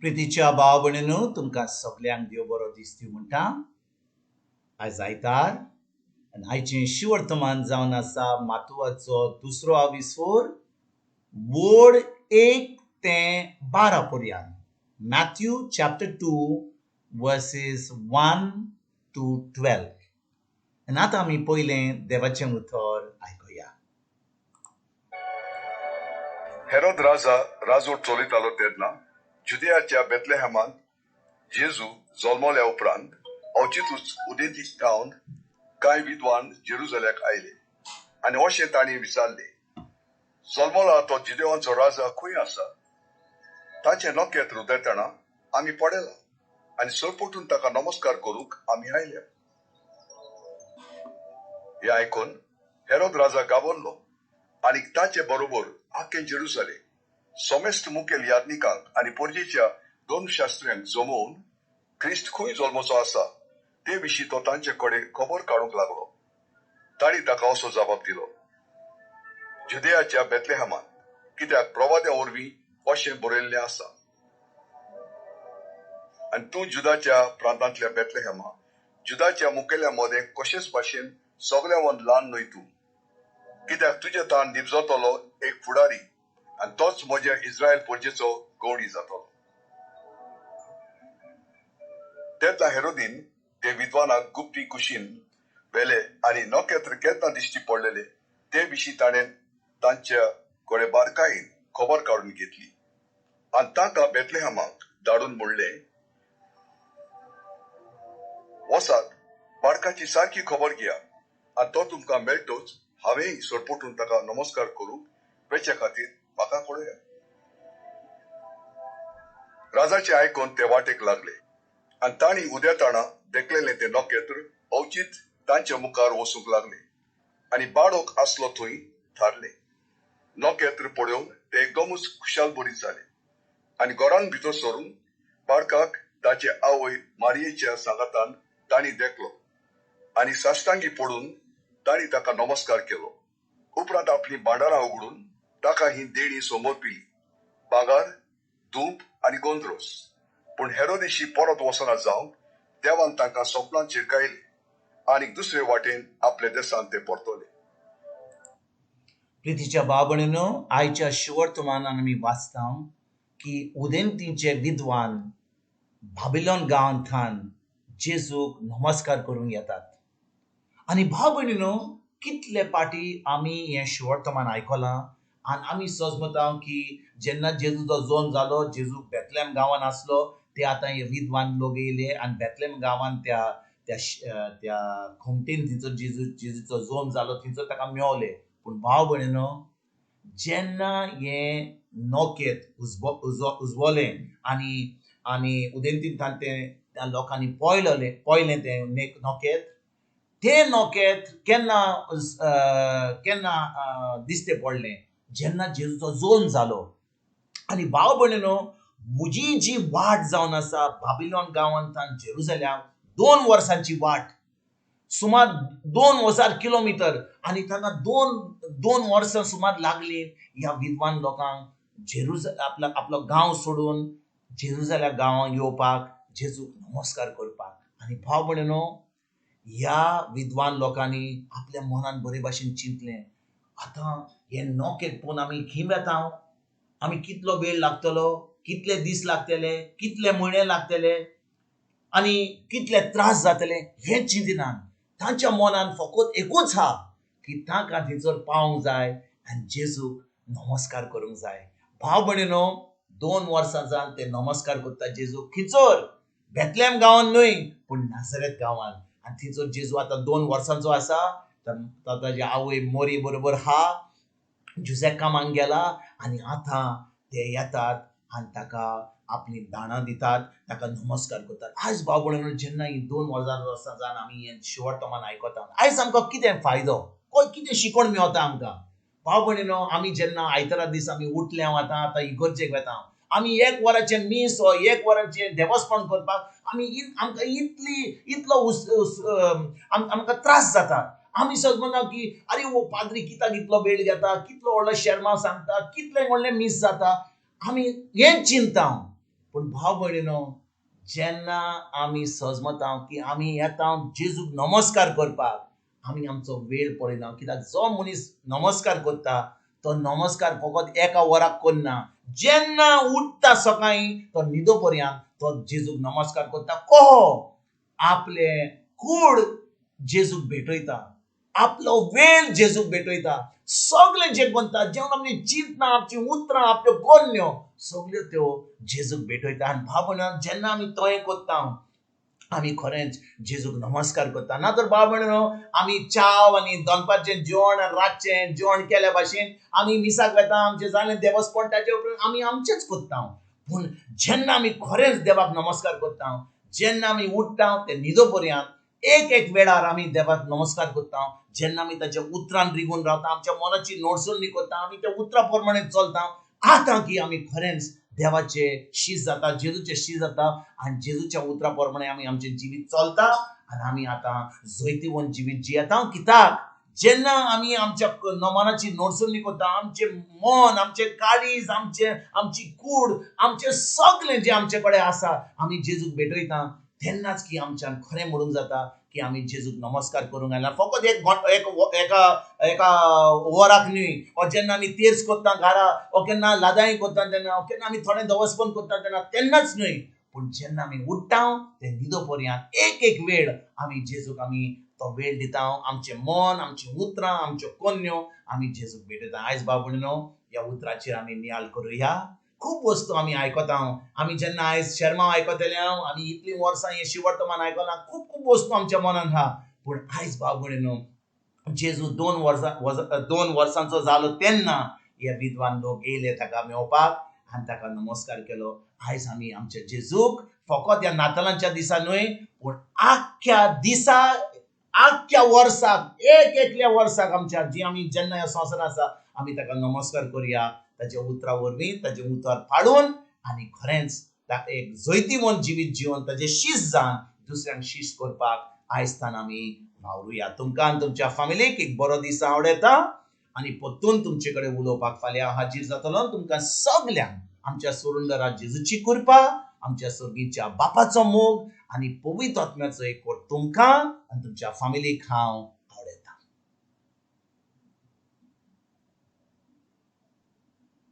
प्रितीच्या भाव भयणीनो, तुमकां सगल्यांक देव बरो दीस दिवं म्हणटा. आयज आयतार आनी आयचें शिवर्तमान जावन आसा मातुवाचो दुसरो आविस्फोर वोड 1 ते 12 पर्यंत. Matthew chapter 2 verses 1 to 12. आनी आतां आमी पयलें देवाचें उतर आयकुया. हेरोद राजा राजवट चलयतालो तेन्ना जुदेयाच्या बेतलेहमांत जेजू जल्मल्या उपरांत अवचितूच उदेंती थावन कांय विद्वान जेरुजल्याक आयले आनी अशें तांणी विचारलें, जल्मला तो जुदेवांचो राजा खंय आसा? ताचें नखेत्र उदेतना आमी पळयलां आनी सरपटून ताका नमस्कार करूंक आमी आयल्या. हें आयकून हेरोद राजा घाबरलो आनी ताचे बरोबर आख्खें जेरुजालेम समेस्त मुखेल याज्ञिकांक आनी परजेच्या धर्मशास्त्र्यांक जमोवन क्रिस्त खंय जल्मचो आसा ते विशीं तो तांचे कडेन खबर काडूंक लागलो. तांणी ताका असो जबाब दिलो, जुदेयाच्या बेतलेहमांत, कित्याक प्रवाद्या वरवीं अशें बरयल्लें आसा, आनी तूं जुदाच्या प्रांतांतल्या बेतलेहमा, जुदाच्या मुखेल्या मदें कशेच भाशेन सगळ्यांवन ल्हान न्हय तूं, कित्याक तुजे तान निपजतलो एक फुडारी आनी तोच म्हज्या इस्रायल परजेचो गवडी जातलो. तेन्ना हेरोदीन ते विद्वानाक गुप्ती कुशीन व्हेले आनी नखेत्र केन्ना दिश्टी पडलेले ते विशीं ताणें तांच्या कडेन बारकायेन खबर काडून घेतली आनी तांकां बेतलेहमाक धाडून म्हणलें, वसात बाळकाची सारकी खबर घेया आनी तो तुमकां मेळटोच हांवेंय सरपटून ताका नमस्कार करूंक वेचे खातीर म्हाका पळया. राजाचे आयकून ते वाटेक लागले आनी तांणी उदेताणा देखलेलें तें नखेत्र अवचीत तांच्या मुखार वचूंक लागले आनी बाळक आसलो थंय थारले. नखेत्र पळोवन ते एकदमच खुशाल बरीत जाले आनी घरान भितर सरून बाळकाक ताचे आवय मारयेच्या सांगातान तांणी देखलो आनी साश्टांगी पडून तांणी ताका नमस्कार केलो. उपरांत आपली भांडारां उगडून ताका ही देणी समर्पिली, भांगर, धूप आनी गोंद्रोस. पूण हेरोदेशी परत वचना जावंक देवान तांकां सपनां चिरकायले आनी दुसरे वाटेन आपल्या देशांत ते परतले. प्रितीच्या भाव भयणीनो, आयच्या शिवर्तमानान आमी वाचता की उदेंतीचे विद्वान बाबिलोन गांवांतल्यान जेजूक नमस्कार करूंक येतात. आनी भाव भयणीनो, कितले पाटी आमी हें शिवर्तमान आयकलां आनी आमी सजमता की जेन्ना जेजूचो जल्म जालो, जेजू बेतलेम गांवान आसलो, ते आतां हे विद्वान लोक येयले आनी बेतलेम गांवान त्या त्या त्या खोमटेन थंयसर जेजूचो जल्म जालो थंयसर ताका मेवले. पूण भाव भयणीनो, जेन्ना हें नखेत्र उजवलें आनी आनी उदेंतींतल्यान तें त्या लोकांनी पळयलें तें नखेत्र, तें नखेत्र केन्ना केन्ना दिसते पडलें? जेन्ना जेजूचो जल्म जालो. आनी भाव भयणीनो, म्हजी जी वाट जावन आसा बाबिलोन गांवांतल्यान जेरुजल्याम 2 वर्सांची वाट, सुमार 2000 किलोमिटर, आनी तांकां 2 वर्सां सुमार लागली ह्या विद्वान लोकांक आपलो गांव सोडून जेरुजल्या गांवांत येवपाक, जेजूक नमस्कार करपाक. आनी भाव भयणीनो, ह्या विद्वान लोकांनी आपल्या मनान बरे भाशेन चिंतलें, आतां हें नखेत्र पळोवन आमी खंय वेता, आमी कितलो वेळ लागतलो, कितले दीस लागतले, कितले म्हयने लागतले आनी कितले त्रास जातले हें चिंतिनात. तांच्या मनान फकत एकूच आहा की तांकां थंयसर पावंक जाय आनी जेजूक नमस्कार करूंक जाय. भाव भयणीनो, 2 वर्सां जावन ते नमस्कार करता जेजूक खंयसर? बेतलेम गांवान न्हय, पूण नासरेत गांवान. आनी थंयसर जेजू आतां 2 वर्सांचो आसा, ताजी आवय मोरी बरोबर आहा, जुझे कामाक गेला आनी आतां ते येतात आनी ताका आपली दाणां दितात, ताका नमस्कार करतात. आयज भाव भयणीनो, जेन्ना ही 2 वर्सां जावन आमी हें शिवर्तमान आयकता, आयज आमकां कितें फायदो, कितें शिकवण मेवता आमकां? भाव भयणीनो, आमी जेन्ना आयतारा दीस आमी उठले आतां आतां इगर्जेक वेता, आमी 1 वराचें मीस वा 1 वराचें देवस्पण करपाक आमी आमकां इतलो आमकां त्रास जाता. आमी सगळें म्हणटा की आरे हो पाद्री कित्याक इतलो वेळ घेता, कितलो व्हडलो शेर्मांव सांगता, कितलें व्हडलें मीस जाता, आमी हें चिंता. पूण भाव भयणीनो, जेन्ना आमी सजमता की आमी येता जेजूक नमस्कार करपाक, आमी आमचो वेळ पळयना. कित्याक जो मनीस नमस्कार करता तो नमस्कार फकत एका वराक करना, जेन्ना उठ्ठा सकाळीं तो न्हिदो पर्यंत तो जेजूक नमस्कार करता. कहो आपले कूड जेजूक भेटयता, आपलो वेळ जेजूक भेटयता, सगळें जें करता, जेवण आमची चिंतना, आमची उतरां, आपल्यो करण्यो सगल्यो त्यो जेजूक भेटयता. आनी भाव भयणीनो, जेन्ना आमी तोहें करता आमी खरेंच जेजूक नमस्कार करता. ना तर भाव भयणीनो, आमी चाव आनी दनपारचें जेवण आनी रातचें जेवण केल्या भाशेन आमी मिसाक वेता, आमचें जालें देवस्पण, ताचे उपरांत आमी आमचेंच करता. पूण जेन्ना आमी खरेंच देवाक नमस्कार करता, जेन्ना आमी उठ्ठा ते न्हिदो पर्यंत एक एक वेळार आमी देवाक नमस्कार करता, जेन्ना आमी ताच्या उतरान रिगून रावता, आमच्या मनाची नोडसणी करता, आमी त्या उतरा प्रमाणे चलता, आतां की आमी खरेंच देवाचे शीस जाता, जेजूचे शीस जाता आनी जेजूच्या उतरा प्रमाणे आमी आमचें जिवीत चलता आनी आमी आतां जैतिवंत जिवीत जियेता. कित्याक जेन्ना आमी आमच्या मनाची नोडसणी करता, आमचें मन, आमचें काळीज, आमचें आमची कूड, आमचें सगळें जें आमचे कडेन आसा आमी जेजूक भेटयता, तेन्नाच की आमच्यान खरें म्हणूंक जाता की आमी जेजूक नमस्कार करूंक आयला. फकत एक एका एका वराक न्हय, ओ जेन्ना आमी तेर्स करता घरा, ओ केन्ना लादाई करता तेन्ना, ओ केन्ना आमी थोडें दवसपण करता तेन्ना, तेन्नाच न्हय, पूण जेन्ना आमी उठ्ठा ते न्हिदो पर्यंत एक एक वेळ आमी जेजूक आमी तो वेळ दिता. आमचें मन, आमचीं उतरां, आमच्यो कोन्यो आमी जेजूक भेटयता. आयज भाव भयणीनो, ह्या उतराचेर आमी नियाळ करुया. खूब वस्तू आमी आयकता. आमी जेन्ना आयज शेर्मांव आयकतले, आमी इतलीं वर्सां हें शिवर्तमान आयकलां, खूब खूब वस्तू आमच्या मनान आहा. पूण आयज भाव भयणीनो, जेजू 2 वर्सांचो जालो तेन्ना हे विद्वान लोक येयले ताका मेवपाक आनी ताका नमस्कार केलो. आयज आमी आमच्या जेजूक फकत ह्या नातालांच्या दिसा न्हय, पूण आख्ख्या दिसा, आख्ख्या वर्साक, एक एकल्या वर्साक आमच्या जी आमी जेन्ना ह्या संवसारांत आसा आमी ताका नमस्कार करुया, ताच्या उतरा वरवीं, ताचें उतर पाळून आनी खरेंच ताका एक जैतिवंत जिवीत जिवन ताचें शीस जावन दुसऱ्यांक शीस करपाक आयज आमी वावरुया. तुमकां आनी तुमच्या फामिलीक एक बरो दीस आवडटा आनी परतून तुमचे कडेन उलोवपाक फाल्यां हाजीर जातलो. तुमकां सगल्यांक आमच्या सुरुंदरा जेजूची कृपा, आमच्या सर्गीच्या बापाचो मोग आनी पवित्र आत्म्याचो एकवट तुमकां आनी तुमच्या फामिलीक हांव